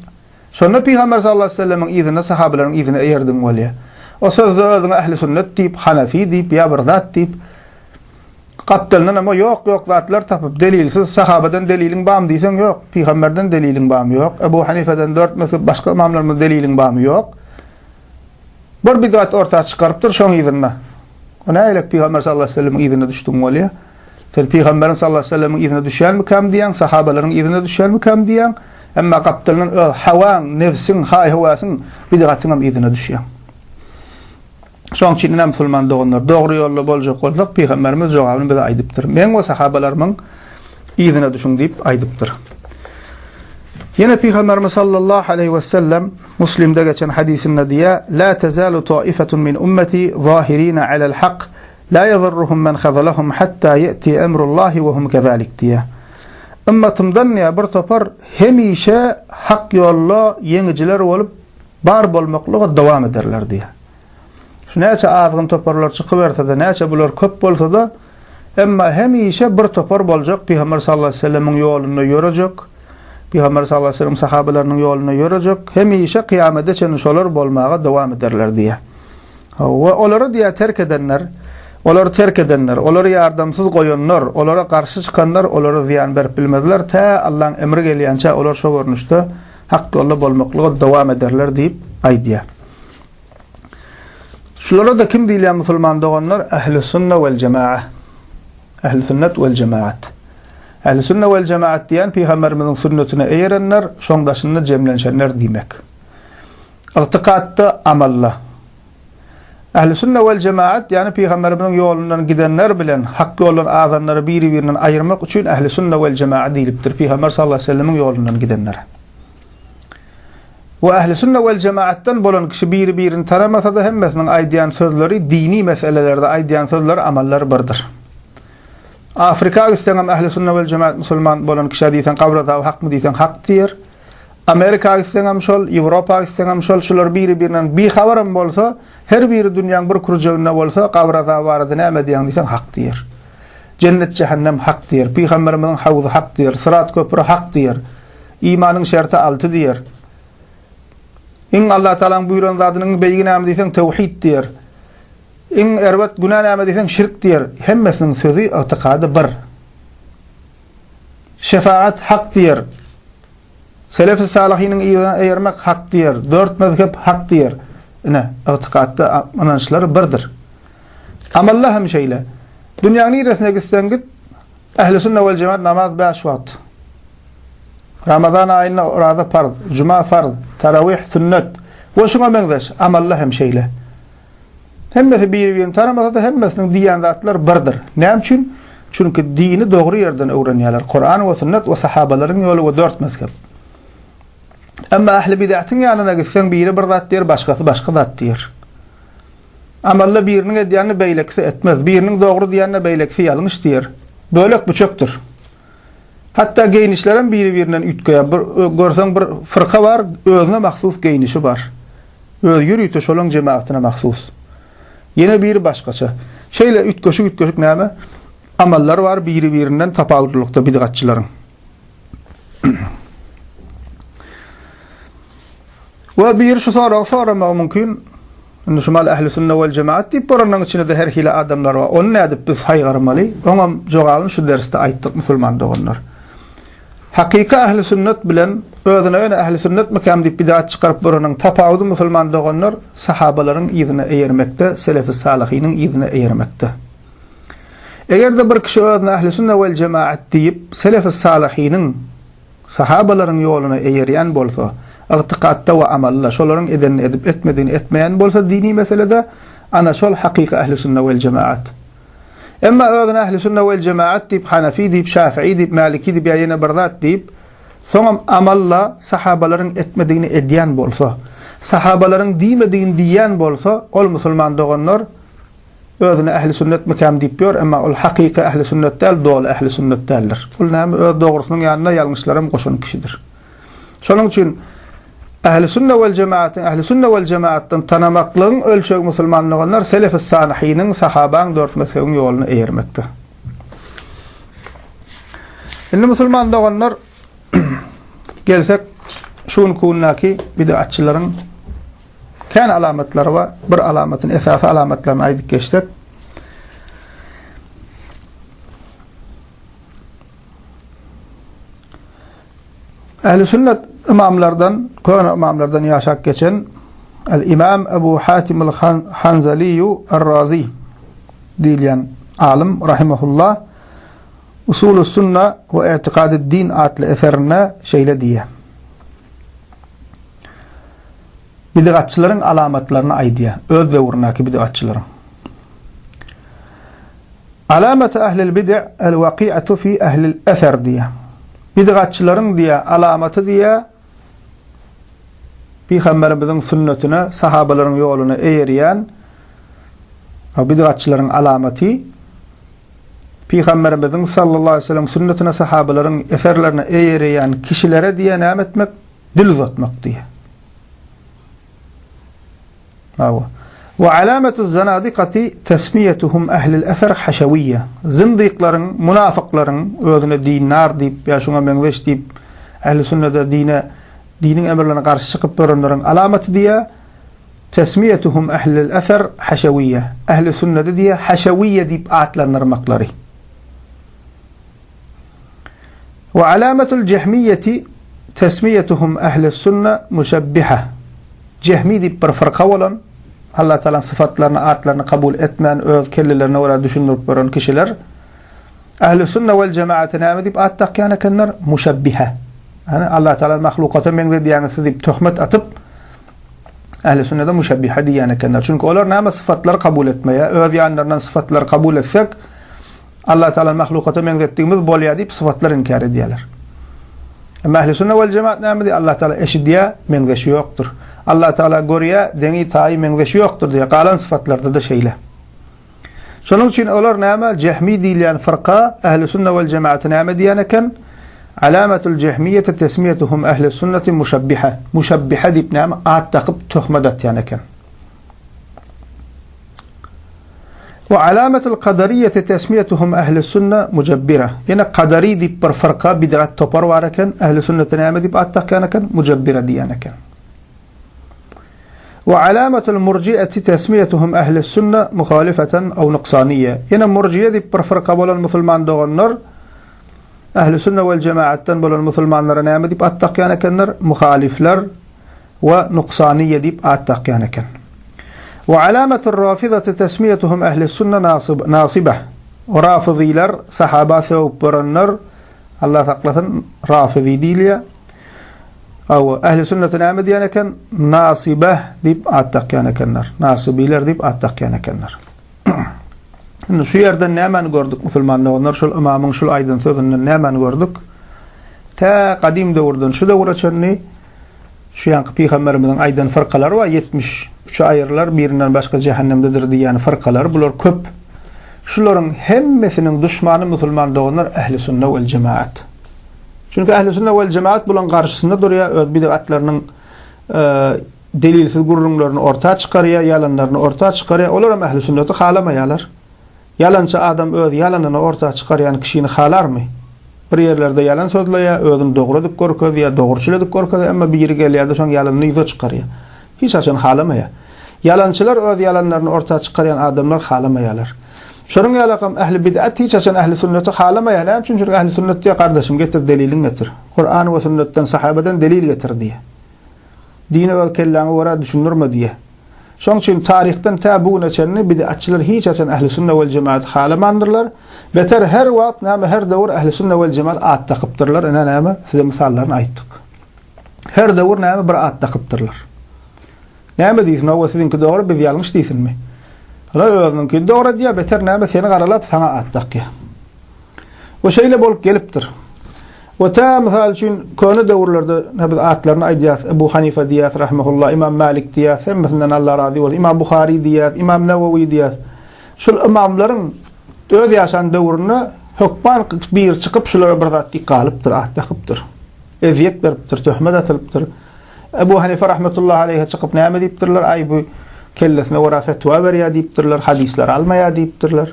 Şonda pygamber sallallahu aleýhi we sellemiň yzyna, sahabalaryň yzyna eýerdigiň bolýar. O sözde özüňe ähli sünnet diýip, hanafi diýip ýa bir zat diýip, gapdalyndan hem o ýok-ýok zatlar tapyp, delilsiz, sahabadan deliliň barmy diýseň ýok, pygamberden deliliň barmy ýok, Ebu Hanifeden dört mezhep başga ymamlarymyz deliliň barmy ýok. Bir bidat orta çykarypdyr şoň yzynda. O nähili Pygamber sallallahu aleyhi ve sellemiň yzyna düşdüň bolýar? Sen Pygamberiň sallallahu aleyhi ve sellemiň yzyna düşýänmikäm diýýäň, sahabalaryň yzyna düşýänmikäm diýýäň, emma gapdalyndan öz hawaň, nebsiň, haý-höwesiň, bidgatyň hem yzyna düşýäň. Şoň üçin ine musulman doganlar, dogry ýolda boljak bolsak, Pygamberimiz jogabyny bize aýdypdyr. Meň we sahabalarymyň yzyna düşüň diýip aýdypdyr. Ýene Pygamberimiz sallallahu aleýhi we sellem Muslimde geçen hadysynda diýýär, La tezalu taifetun min ummeti zahirina alel hak, la yadurruhum men khazalahum hatta ýeti emrullahi we hum kezalik diýýär. Ümmetimden diýýär bir topar hemişe hak ýolda ýeňijiler bolup bar bolmaklyga dowam ederler diýýär. Şu näçe azgyn toparlar çykyberse-de, näçe bular köp bolsa-da, emma hemişe bir topar boljak, Pygamber sallallahu aleýhi we sellemiň ýolunda ýörejek, Pygamber sallallahu aleýhi we sellem sahabalarynyň ýolunda ýörejek, hemişe kyýamete çenli şolar bolmaga dowam ederler diýýär. We olary diýýär terk edenler. Olary terk edenler, olary ýardamsyz goýanlar, olara garşy çykanlar olara zyýan berip bilmezler, tä Allaň emri gelýänçä olar şo görnüşde hak ýolda bolmaklyga dowam ederler diýip aýdýar. Şulara-da kim diýilýär musulman doganlar? Ähli-sünne wel-jema'a. Ähli-sünnet wel-jemaat. Ähli-sünne wel-jemaat diýen pygamberimiziň sünnetine eýerenler, şoň daşynda jemlenşenler diýmek. Ygtykatda, amalda. Ähli-sünne wel-jemaat, ýagny pygamberimiziň ýolundan gidenler bilen hak ýoldan azanlary biri-birinden aýyrmak üçin ähli-sünne wel-jemaat diýlipdir, pygamber sallallahu aleýhi we sellemiň ýolundan gidenlere. We ähli-sünne wel-jemaatdan bolan kişi biri-birini tanamasa-da hemmesiniň aýdýan sözleri dini meselelerde aýdýan sözleri amallary birdir. Afrika gitseňem ähli-sünne wel-jemaat musulman bolan kişä diýseň gabyr azaby hakmy diýseň hak diýer. Amerika gitseňem şol, Ýewropa gitseňem şol, şular biri-birinden bihabaram bolsa, her biri dünýäň bir kürjeginde bolsa gabyr azaby barada näme diýýäň diýseň hak diýer. Jennet-jähennem hak diýer. Pygamberimiziň hawzy hak diýer. Syrat köpri hak diýer. Imanyň şerti alty diýer. Iň Allatagalaň buýran zadynyň iň beýigi näme diýseň, tewhid diýer. Iň erbet günä näme diýseň, şirk diýer. Hemmesiniň sözi, ygtykady bir. Şefaat hak diýer. Selefi salyhynyň yzyna eýermek hak diýer. Dört mezhep hak diýer. Ine, ygtykatda ynançlary birdir. Amalda hem şeýle. Dünýäň niresine gitseň git, Ähli sünne wel jemaat namaz bäş wagt. Ramazan aýynda oraza parz, juma farz, tarawih sünnet we şuňa meňzeş amallar hem şeýle. Hemmesi biri-birini tanamasa-da hemmesiniň diýýän zatlary birdir. Näme üçin? Çünki dini dogry ýerden öwrenýärler. Kuran we sünnet we sahabalaryň ýoly we dört mezhep. Emma ähli bid'atyň ýanyna gitseň biri bir zat diýer, başgasy başga zat diýer. Amalda biriniň edýänini beýlekisi etmez. Biriniň dogry diýenine beýlekisi ýalňyş diýer. Bölek-büçekdir. Hatda geýnişlerem biri-birinden üýtgeýär. Bir görseň bir fyrka bar, özüne mahsus geýnişi bar. Özi ýörite şolaň jemagatyna mahsus. Ýene biri başgaça. Şeýle üýtgeşik-üýtgeşik näme amallar bar biri-birinden tapawutlylykda bidgatçylaryň. We biri şu soragy soramagy mümkin. Indi şu mal ähli sünne wel jemaat diýip baranyň içinde-de her hili adamlar bar. Ony nädip biz saýgarmaly? Oňam jogabyny şu dersde aýtdyk musulman doganlar. Hakyky ähli sünnet bilen özüne ýöne ähli sünnetmikäm diýip bidat çykaryp baranyň tapawudy musulman doganlar sahabalaryň yzyna eýermekde, selefi salyhynyň yzyna eýermekde. Eger-de bir kişi özüne ähli sünne wel jemaat diýip selefi salyhynyň Sahabalaryň ýoluna eýerýän bolsa, ygtykatda we amalda şolaryň edenini edip etmedigini etmeýän bolsa dini meselede ana şol hakyky ähli sünne wel jemaat. Emma özüne ähli sünne wel jemaat diýip hanefi diýip şafii diýip maliki diýip ýa ýene bir zat diýip soňam amalla sahabalaryň etmedigini edýän bolsa, sahabalaryň diýmedigini diýýän bolsa ol musulman doganlar Özüne ähli sünnetmikäm diýip ýör, emma ol hakyky ähli sünnet däl, doly ähli sünnet däldir. Ol näme, öz dogrusynyň ýanyna ýalňyşlaram goşan kişidir. Şonuň üçin ähli sünne wel jemaatyň ähli sünne wel jemaatdan tanamaklygyň ölçegi musulman doganlar selefi salyhynyň, sahabaň dört mezhebiň ýoluna eýermekdir. Indi musulman doganlar gelsek şu günki gündäki bid'atçylaryň Kän alamatlary bar. Bir alamatyny, esasy alamatlaryny aýdyp geçsek. Ähli sünnet ymamlardan, köne ymamlardan ýaşap geçen Al-Imam Abu Hatim al-Hanzaliýu ar-Razi diýilýän alym rahimehullah Usulus sunna we i'tikadid din atly eserinde şeýle diýýär. Bidgatçylaryň alamatlaryny aýdýar, öz döwründäki bidgatçylaryň. Alamatu ahlil bid'i el-waki'atu fi ahlil eser diýýär. Bidgatçylaryň diýýär, alamaty diýýär, Pygamberimiziň sünnetine, sahabalaryň ýoluna eýerýän bidgatçylaryň alamaty Pygamberimiziň sallallahu aleyhi ve sellem sünnetine, sahabalaryň eserlerine eýerýän kişilere diýýär näme etmek? Dil uzatmak diýýär. Hawa. Wa alamatu zanadiqati tasmiyetuhum ahlil eser haşawiyya. Zindiklaryň, munafyklaryň özüne dindar diýip ýa şuňa meňzeş diýip ähli sünnede dine, diniň emirlerine garşy çykyp ýörenleriň alamaty diýýär. Tesmiýetuhum ehlel eser haşewiýe. Ehli sünneti diýýär, haşewiýe diýip atlandyrmaklary. We alametul jehmiýeti tesmiýetuhum ehli sünne müşebbihe. Jehmi diýip bir fyrka bolan, Allah Taalanyň syfatlaryny, atlaryny kabul etmän öz kellelerine görä düşündirip beren kişiler Ehli sünne wel jemaate näme diýip at dakýan ekenler? Muşebbihe. Ýani Allah Taala mahlukata meňzedýäňiz siz diýip töhmet atyp Ehli sünnede muşebbihe diýýän ekenler. Çünki olar näme syfatlary kabul etmeýär. Öz ýanlaryndan syfatlary kabul etsek Allah Taala mahlukata meňzetdigimiz bolýar diýip syfatlary inkär edýärler. Emma Ehli sünne wel jemaat näme diýýär? Allah Taala eşidýär, meňzeşi ýokdur. Allah Taala görýär, deňi, taýy, meňzeşi ýokdur diýýär. Galan syfatlarda-da şeýle. Şonuň üçin olar näme? Jehmi diýilýän fyrka Ehli sünne wel jemaata näme diýen eken? Alamatul jehmiýeti tesmiýetuhum ehli sünneti muşabbihe. Muşabbihe diýip näme? At dakyp töhmet atýan eken. We alamatul kadariýeti tesmiýetuhum ehli sünne mujabbira. Ýene kadari diýip bir fyrka bid'at topar bar eken. Ehli sünnete näme diýip at dakýan eken? Mujabbira diýen eken. We alamatul murji'ati tesmiýetuhum ehli sünne muhalifeten aw nuksaniýe. Ýene murjiýe diýip bir fyrka bolan musulman doganlar ehli sünne wel jemaatdan bolan musulmanlara näme diýip at dakýan ekenler? Muhalifler we nuksaniýe diýip at dakýan eken. We alamatul rafidati tesmiýetuhum ehli sünne nasibah. Rafyzylar, sahaba sögüp görenler, Allah saklasyn, rafyzy diýilýär. Hawa, ähli sünnete näme diýen eken? Nasibeh diýip at dakýan ekenler. Nasibiler diýip at dakýan ekenler. Indi şu ýerden nämäni gördük musulman doganlar? Şol ymamyň şul aýdan sözünden nämäni gördük? Tä gadym döwürden şu döwüre çenli şu ýanky pygamberimiziň aýdan fyrkalary bar, 73-e aýrylar, birinden başga jähennemdedir diýýän fyrkalar, bular köp. Şularyň hemmesiniň duşmany musulman doganlar ähli sünne wel jemaat. Çünki ähli sünne wel jemaat bulaň garşysynda durýar, öz bidgatlarynyň delilsiz gürrüňlerini orta çykarýar, ýalanlaryny orta çykarýar. Olar hem ähli sünneti halamaýarlar. Ýalançy adam öz ýalanyny orta çykarýan kişini halarmy? Bir ýerlerde ýalan sözleýär, özüni dogry edip görkezýär, dogruçyl edip görkezýär, emma biri gelýär-de şoň ýalanyny ýüze çykarýar. Hiç haçan halamaýar. Ýalançylar öz ýalanlaryny orta çykarýan adamlar halamaýarlar. Şonuň ýalakam ähli bid'at hiç haçan ähli sünneti halamaýar. Näme üçin? Çünki ähli sünnet diýýär, gardaşym getir deliliňi getir. Kuran we sünnetden, sahabadan delil getir diýýär. Dini öz kelläňe görä düşündirme diýýär. Şonuň üçin taryhdan tä bu güne çenli bid'atçylar hiç haçan ähli sünne wel jemaat halamandyrlar. Beter her wagt näme her döwür ähli sünne wel jemaat at dakypdyrlar. Ine näme size mysallaryny aýtdyk. Her döwür näme bir at dakypdyrlar. Näme diýsin, hawa siziňki dogry, biz ýalňyş diýsinmi? Ola özüniňkini dogry edýär, beter näme seni garalap saňa at dakýar. We şeýle bolup gelipdir. We tä mysal üçin köne döwürlerde ne biz atlaryny aýdýas, Ebu Hanifa diýýäs rahimehullah, Imam Malik diýýäs, hemmesinden Allah razy bolsun, Imam Buhary diýýäs, Imam Nawawi diýýäs. Şul ymamlaryň öz ýaşan döwründe hökman biri çykyp şulara bir zat diýip galypdyr, at dakypdyr. Ezýet beripdir, töhmet atylypdyr. Ebu Hanife rahmetullahi aleýhe çykyp näme diýipdirler? Aý bu kellesine görä fetwa berýär diýipdirler, hadyslar almaýar diýipdirler.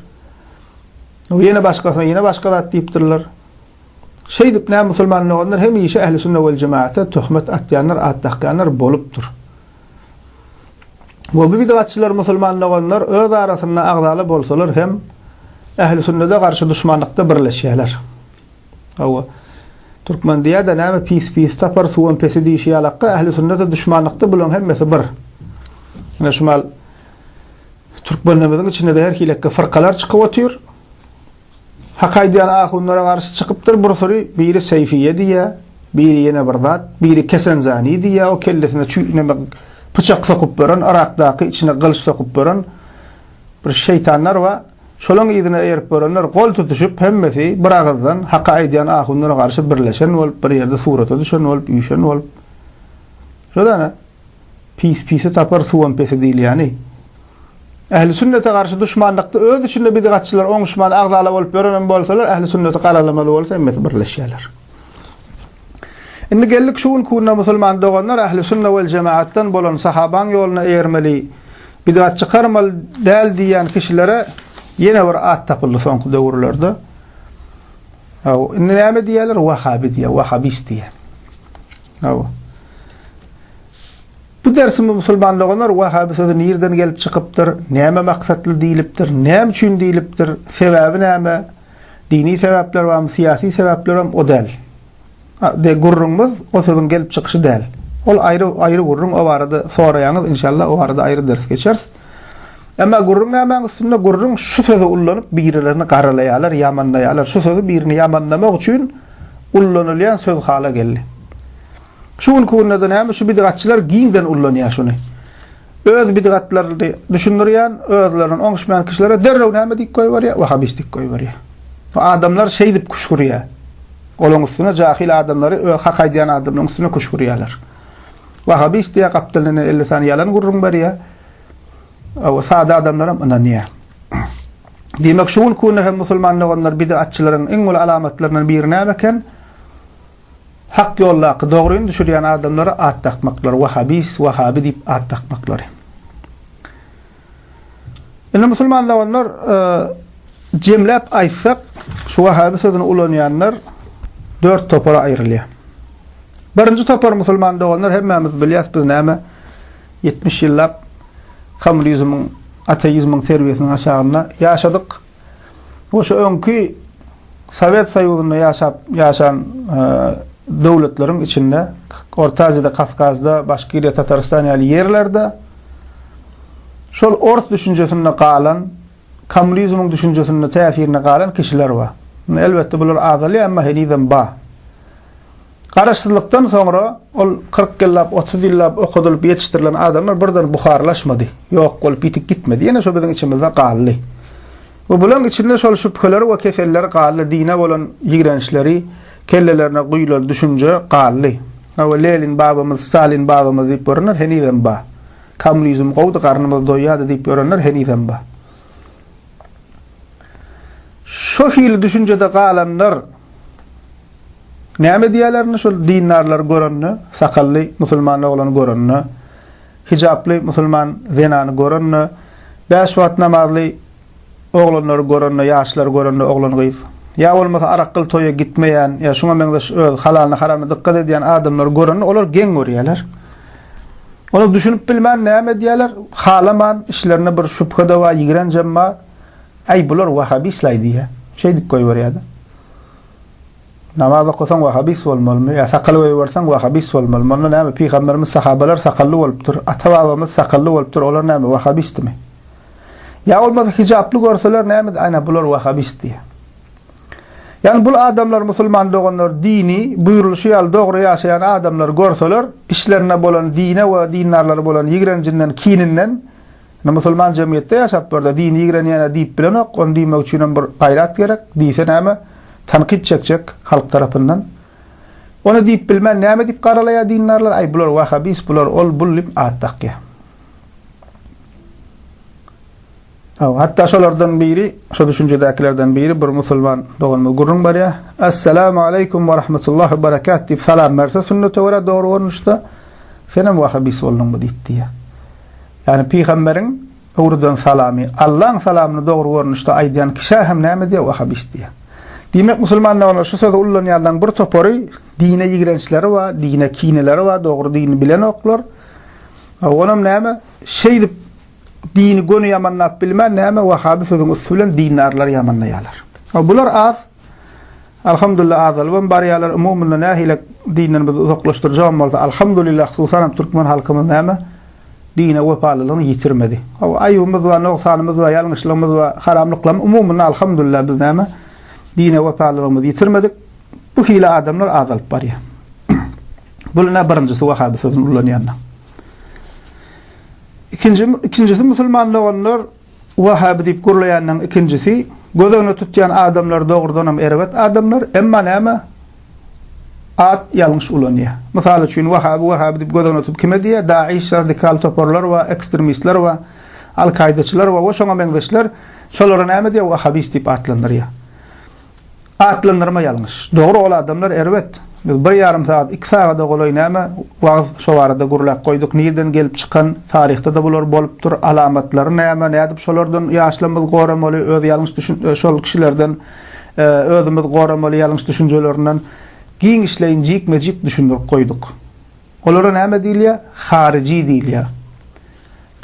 Ýene başgasyna ýene başga zat diýipdirler. Şeýdip näme musulman doganlar hemişe ähli sünne wel jemaata töhmet atýanlar, at dakýanlar bolupdyr. We bu bidgatçylar musulman doganlar öz arasynda agzala bolsalar hem ähli sünnede garşy duşmanlykda birleşýärler. Hawa. Türkmen diýýär-de näme pis pis tapar, suwam pesi diýşi ýalakka ähli sünnete duşmanlykda bulaň hemmesi bir. Ine şu mal türkmenlerimiziň içinde-de her hilekge fyrkalar çykyp otyr. Hak aýdýan ahunlara garşy çykypdyr bir süri, biri Seýfiýe diýýär, biri ýene bir zat, biri Kesenzani diýýär, o kellesine çüý neme pyçak sokup beren, Yrakdaky içine gylyç sokup beren bir şeýtanlar bar. Şolaň yzyna eýerip görenler gol tutuşyp hemmesi bir agyzdan haky aýdýan ahunlara garşy birleşen bolup bir ýerde surata düşen bolup üýşen bolup şodana pis pisi tapar suwam pesi diýilýäni ähli sünnete garşy duşmanlykda öz içinde bidgatçylar oňuşman agzala bolup ýörenem bolsalar ähli sünneti garalamaly bolsa hemmesi birleşýärler. Indi geldik şu günki günde musulman doganlar ähli sünne wel jemaatdan bolan sahabaň ýoluna eýermeli, bidgat çykarmaly däl diýýän kişilere ýene bir at tapyldy soňky döwürlerde. Hawa, indi näme diýýärler? Wahabi diýýär, wahabist diýýär. Hawa. dersimiz musulman doganlar Wahhaby sözi nirden gelip çykypdyr, näme maksatly diýlipdir, näme üçin diýlipdir, sebäbi näme, dini sebäpler barmy, syýasy sebäpler barmy, o däl. De gürrüňimiz o sözüň gelip çykyşy däl. Ol aýry aýry gürrüň, o barada soraýaňyz inşallah o barada aýry ders geçeris. Emma gürrüň nämäň üstünde? Gürrüň şu sözi ullanyp birilerini garalaýarlar, ýamanlaýarlar. Şu sözi birini ýamanlamak üçin ullanylýan söz hala geldi. Şu günki günde-de näme şu bidgatçylar giňden ullanýar şuny. Öz bidgatlaryny düşündirýän, özlerinden oňuşmaýan kişilere derrew näme diýip goýberýär? Wahabist diýip goýberýär. Bu adamlar şeýdip küşgürýär. Olaň üstüne jahyl adamlary, öz hak aýdýan adamlaryň üstüne küşgürýärler. Wahabist diýýär, gapdalyndan 50 sany ýalan gürrüň berýär. Awa sada adamlaram ynanýar. Diýmek şu günki günde hem musulman doganlar bidgatçylaryň iň uly alamatlaryndan biri näme eken? Hak ýoldaky dogryny düşürýän adamlara at dakmaklary, wahabis, wahabi diýip at dakmaklary. Indi musulman doganlar e, jemläp aýtsak, şu wahabi sözüni ulanýanlar dört topara aýrylýar. Birinji topar musulman doganlar hemmämiz bilýäs biz näme 70 ýyllap kommunizmiň, ateizmiň terbiýesiniň aşagynda ýaşadyk. Bu şu öňki Sowet Soýuzynda ýaşap ýaşan döwletleriň içinde Orta Aziýada, Kawkazda, Başkiriýa, Tatarystan ýaly ýerlerde şol ors düşünjesinde galan, kommunizmiň düşünjesinde täsirinde galan kişiler bar. Indi elbetde bular azalýar, emma henizem bar. Garaşsyzlykdan soňra ol 40 ýyllap, 30 ýyllap okadylyp ýetişdirilen adamlar birden buharlaşmady, ýok bolup ýitip gitmedi. Ýene şo biziň içimizde galdy. We bularyň içinde şol şübheleri we keselleri galdy, dine bolan ýigrençleri, kellelerine guýlan düşünje galdy. Hawa, Lenin babamyz, Stalin babamyz diýip ýörenler henizem bar. Kommunizm gowudy, garnymyz doýýardy diýip ýörenler henizem bar. Şo hili düşünjede galanlar Näme diýýärler indi şol dindarlary görende, sakally musulman oglany görende, hijaply musulman zenany görende, bäş wagt namazly oglanlary görende, ýaşlary görende oglan-gyz, ýa bolmasa arakgyl toýa gitmeýän, ýa şuňa meňzeş öz halalyna haramyna dykgat edýän adamlary görende olar geň görýärler. Olar düşünip bilmän näme edýärler? Halaman, içlerinde bir şübhe-de bar, ýigrenjem bar. Äý bular wahabistlaý diýýär. Şeýdip goýberýär-de. Namaz okasaň wahabist bolmalymy? Ýa sakal goýberseň wahabist bolmalymy? Onda näme pygamberimiz sahabalar sakally bolupdyr, ata-babamyz sakally bolupdyr, olar näme wahabistmi? Ýa bolmasa hijaply görseler näme aýna bular wahabist diýýär. Ýagny bul adamlar musulman doganlar dini buýrulyşy ýaly dogry ýaşaýan adamlary görseler, içlerinde bolan dine we dindarlara bolan ýigrenjinden, kininden Indi musulman jemgyýetde ýaşap börde dini ýigrenýänä diýip bilenok, ony diýmek üçinem bir gaýrat gerek, diýse näme, tankyt çekjek halk tarapyndan. Ony diýip bilmän näme diýip garalaýar dindarlar, aý bular wahabist, bular ol bul diýip at dakýar. Hawa, hatda şolardan biri, şo düşünjedäkilerden biri bir musulman doganymyz gürrüň berýär. Assalamu aleýkum we rahmetullahi we berekat diýip salam berse sünnete görä dogry görnüşde, senem wahabist bolduňmy diýip diýýär. Ýagny pygamberiň öwreden salamy, Allaň salamyny dogry görnüşde aýdýan kişä hem näme diýýär? Wahabist diýýär. Diýmek musulman doganlar şu sözi ullanýanlaryň bir topary dine ýigrençleri bar, dine kineleri bar, dogry dini bilenoklar. Onam näme? Şeýdip dini göni ýamanlap bilmän näme wahabi sözüň üsti bilen dindarlary ýamanlaýarlar. Bular az. Alhamdulillah azalybam barýarlar. Umumynda nähili dinden bizi uzaklaşdyrjagam bolsa, alhamdulillah hususanam türkmen halkymyz näme dine wepalylygyny ýitirmedi. Hawa, aýybymyz bar, nogsanymyz bar, ýalňyşlygymyz bar, haramlyklarymyz, umumynda alhamdulillah biz näme dine wepalylygymyzy ýitirmedik. Bu hili adamlar azalyp barýar. Bu ine birinjisi wahabi sözüni ulanýanlar. Ikinji, ikinjisi musulman doganlar Wahhaby diýip gürleýänleň ikinjisi, göz öňüne tutýan adamlar dogrudanam erbet adamlar, emma näme, at ýalňyş ulanýar. Mysal üçin, Wahhaby Wahhaby diýip göz öňüne tutup kime diýýär? Daiş radikal toparlar bar, ekstremistler bar, Al-Kaýdaçylar bar we şoňa meňzeşler, şolara näme diýýär? Wahhabist diýip atlandyrýar. Atlandyrma ýalňyş. Dogry ol adamlar erbet. Biz bir ýarym sagat, iki sagada golaý näme wagyz şo barada gürläp goýduk. Nirden gelip çykan, taryhda-da bular bolupdyr, alamatlary näme, nädip şolardan ýaşlarymyzy goramaly, öz ýalňyş düşün şol kişilerden özümizi goramaly ýalňyş düşünjelerinden giňişleýin jikme-jik düşündirip goýduk. Olara näme diýilýär? Haryjy diýilýär.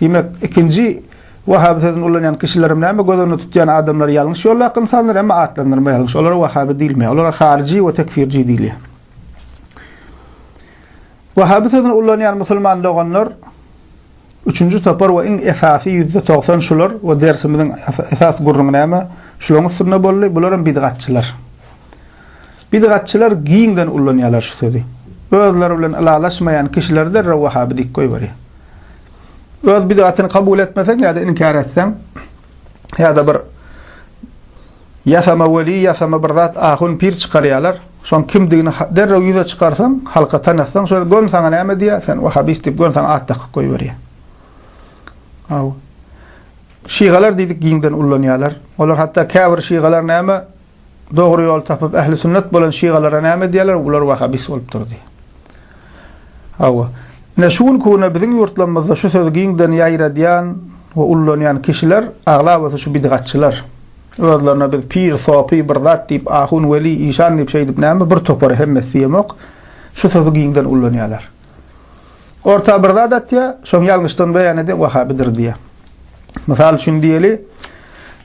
Diýmek, ikinji wahaby sözüni ulanýan kişilerem näme göz öňünde tutýan adamlar ýalňyş ýoldaky ynsanlar, emma atlandyrma ýalňyş. Olara wahaby diýilmeýär. Olara haryjy we tekfirji diýilýär. Wahaby sözüni ulanýan musulman doganlar üçünji topar we iň esasy 90% şular we dersimiziň esas gürrüňi näme? Şularyň üstünde boldy. Bular hem bidgatçylar. Bidgatçylar giňden ulanýarlar şu sözi. Özleri bilen ylalaşmaýan kişileri derrew wahaby diýip goýberýär. Öz bidgatyny kabul etmeseň ýa-da inkär etseň ýa-da bir ýasama weli, ýasama bir zat ahun pir çykarýarlar. Şoň kimdigini derrew ýüze çykarsaň, halka tanatsaň, şol gön saňa näme diýýär? Sen wahabist diýip gön saňa at dakyp goýberýär. Aw. Şigalar diýdik giňden ullanýarlar. Olar hatda käbir şigalar näme Dogry ýol tapyp ähli sünnet bolan şigalara näme diýerler? Bular wahabist bolupdyr diýip. Hawa. Ine şu günki güne biziň ýurtlarymyzda şu sözi giňden ýaýradýan we ullanýan kişiler aglabasy şu bidgatçylar. Özlerine biz pir, sopy, bir zat diýip, ahun, weli, işan diýip şeýdip näme bir topary hemmesi diýemok. Şu sözi giňden ullanýarlar. Orta bir zat atýar, şoň ýalňyşdygyny beýan edýär, wahabidir diýýär. Mysal üçin diýeli,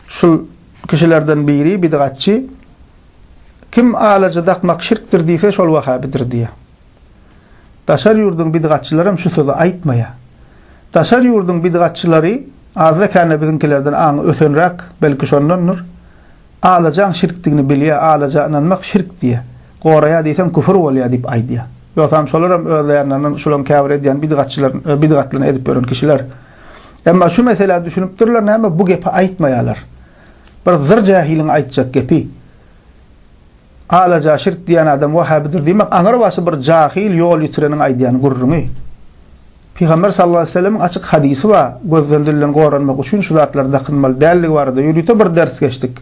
şul Kişilerden biri bidgatçy, Kim alaja dakmak şirkdir diýse, şol wahabidir diýýär. Daşary ýurduň bidgatçylaram şu sözi aýtmaýar. Daşary ýurduň bidgatçylary azda-kände biziňkilerden aňy ösenräk, belki şondandyr. Alajaň şirkdigini bilýär, alaja ynanmak şirk diýýär. Goraýar diýseň küfür bolýar diýip aýdýar. Ýogsam şolaram özleýänlerinden şularyň käbir edýän bidgatçylaryny, bidgatlygyny edip ýören kişiler. Emma şu meselä düşünipdirler näme bu gepi aýtmaýarlar. Bir zyr jähiliň aýtjak gepi. Alaja şirk diýen adam wahabidir diýmek aňyr başy bir jahil ýol ýitireniň aýdýan gürrüňi. Pygamber sallallahu aleýhi we sellemiň açyk hadysy bar, gözden dilden goranmak üçin şu zatlary dakynmaly däldigi barada ýörite bir ders geçdik.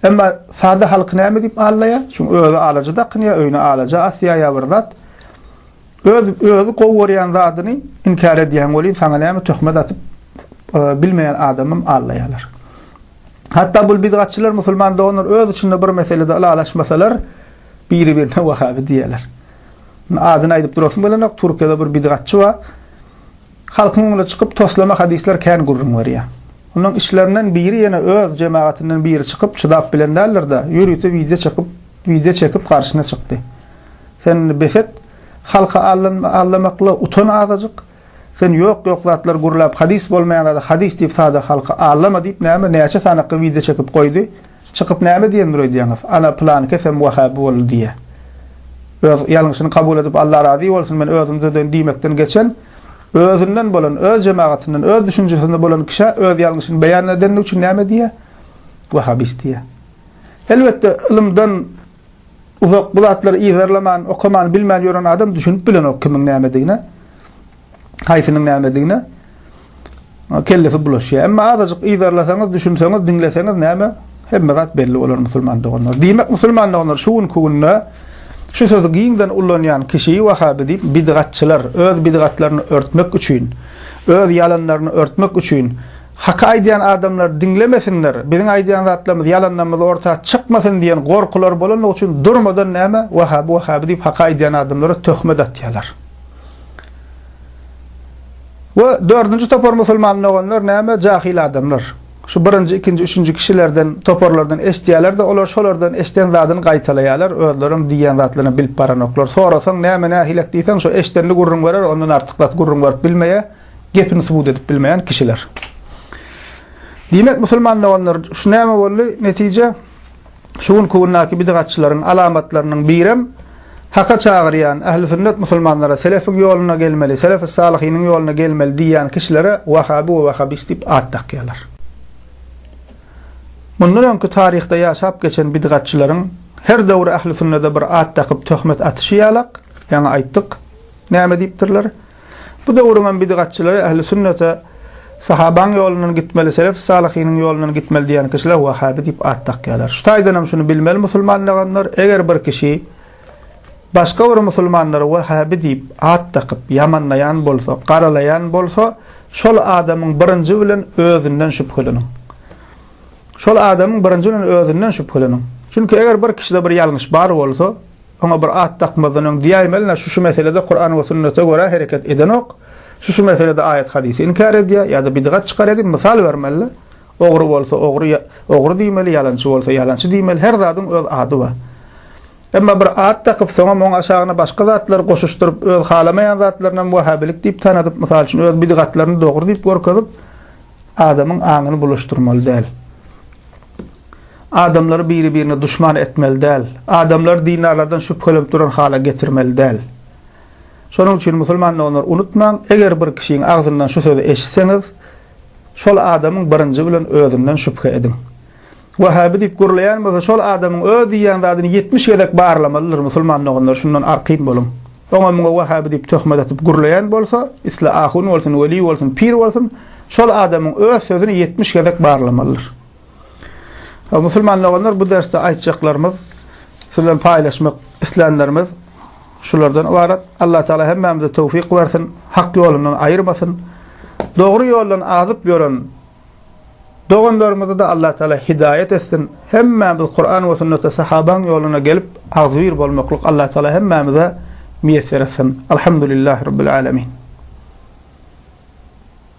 Emma sada halky näme diýip aldaýar? Şuň özi alaja dakynýar, öýüne alaja asýar ýa bir zat. Öz özi gowy görýän zadyny inkär edýäň welin saňa näme töhmet atyp bilmeýän adamam aldaýarlar. Hatda bul bidgatçylar musulman doganlar öz içinde bir meselede ylalaşmasalar biri birine wahabi diýýärler. Adyny aýdyp durasym gelenok Türkiýede bir bidgatçy bar. Halkyň öňüne çykyp toslama hadyslar kän gürrüň berýär. Onuň içlerinden biri ýene öz jemagatyndan biri çykyp çydap bilen däldir-de ýörite wideo çykyp wideo çekip garşyna çykdy. Sen indi bes et, halky aldamakla utan azajyk. Sen ýok-ýok zatlar gürläp hadys bolmaýan zady hadys diýip sada halky aldama diýip näme näçe sanakga wideo çekip goýdy. Çykyp näme diýendir öýdýäňiz? Ana pylankesem wahaby boldy diýýä. Öz ýalňyşyny kabul edip Alla razy bolsun men özüm düzedeýin diýmekden geçen özünden bolan, öz jemagatyndan, öz düşünjesinde bolan kişä öz ýalňyşyny beýan edenligi üçin näme diýýä? Wahabist diýýä. Elbetde ylymdan Uzak bu zatlary yzarlaman, okaman, bilmän ýören adam düşünip bilenok kimiň nämedigine, haýsynyň nämedigine. Kellesi bulaşýar. Emma azajyk yzarlasaňyz, düşünseňiz, diňleseňiz näme? Hemme zat belli bolar musulman doganlar. Diýmek musulman doganlar şu günki günde şu sözi giňden ulanýan kişi wahabi diýip bidgatçylar öz bidgatlaryny örtmek üçin, öz ýalanlaryny örtmek üçin Haky aýdýan adamlar diňlemesinler, biziň aýdýan zatlarymyz, ýalanlarymyz orta çykmasyn diýen gorkulary bolanlygy üçin durmadan näme, wahaby, wahaby diýip haky aýdýan adamlara töhmet atýarlar. We dördünji topar musulman doganlar näme, jahyl adamlar. Şu birinji, ikinji, üçünji kişilerden, toparlardan eşidýärler-de, olar şolardan eşiden zadyny gaýtalaýarlar, özlerem diýýän zatlaryny bilip baranoklar. Sorasaň, näme, nähilek diýseň, şo eşidenini gürrüň berer, ondan artyk zat gürrüň berip bilmeýär. Gepini subut edip bilmeýän kişiler. Diýmek musulman doganlar şu näme boldy? Netije şu günki gündäki bidgatçylaryň alamatlarynyň birem haka çagyrýan ähli sünnet musulmanlara selefiň ýoluna gelmeli, selefi salyhynyň ýoluna gelmeli diýýän kişilere wahabi we wahabist diýip at dakýarlar. Mundan öňki taryhda ýaşap geçen bidgatçylaryň her döwür ähli sünnede bir at dakyp töhmet atyşy ýalak, ýaňy aýtdyk, näme diýipdirler? Bu döwrüňem bidgatçylary ähli sünnete, sahabaň ýolundan gitmeli, selef-i-salyhynyň ýolundan gitmeli diýen kişiler wahabi diýip at dakýarlar. Şu taýdanam şuny bilmeli musulman doganlar, eger bir kişi başga bir musulmanlara wahabi diýip at dakyp ýamanlaýan bolsa, garalaýan bolsa, şol adamyň birinji bilen özünden şübheleniň. Şol adamyň birinji bilen özünden şübheleniň. Çünki eger bir kişide bir ýalňyş bar bolsa,. oňa bir at dakmazdan öň diýäýmeli, şu-şu meselede Kuran we sünnete görä hereket edenok, şu-şu meselede aýat-hadysy inkär edýär ýa-da bidgat çykarýar diýip mysal bermeli. Ogry bolsa ogry, ogry diýmeli, ýalançy bolsa ýalançy diýmeli, her zadyň öz ady bar. Emma bir at dakyp, soňam oň aşagyna başga zatlary goşuşdyryp, öz halamaýan zatlarynam wahhabilik diýip tanadyp, mysal üçin, öz bidgatlaryny dogry diýip görkezip, adamyň aňyny bulaşdyrmaly däl. Adamlary biri-birine duşman etmeli däl. Adamlary dindarlardan şübhelenip duran hala getirmeli däl. Şonuň üçin musulman doganlar unutmaň, eger bir kişiň agzyndan şu sözi eşitseňiz, şol adamyň birinji bilen özünden şübhe ediň. Wahhabi diýip gürleýän bolsa şol adamyň öz diýýän zadyny 70 gezek barlamalydyr musulman doganlar şundan arkaýyn boluň. Oňa muňa wahhabi diýip töhmet atyp gürleýän bolsa, isle ahun bolsun, weli bolsun, pir bolsun, şol adamyň öz sözüni 70 gezek barlamalydyr. Musulman doganlar bu dersde aýtjaklarymyz, siz bilen paýlaşmak islänlerimiz şulardan ybarat. Allah Teala hemmämize towfik bersin, hak ýolundan aýyrmasyn. Dogry ýoldan azyp ýören doganlarymyzy-da Allah Teala hidaýat etsin. Hemmämiz Kuran we sünnete sahabaň ýoluna gelip agzybir bolmaklyk Allah Teala hemmämize miýesser etsin. Alhamdulillahi Rabbil alemin.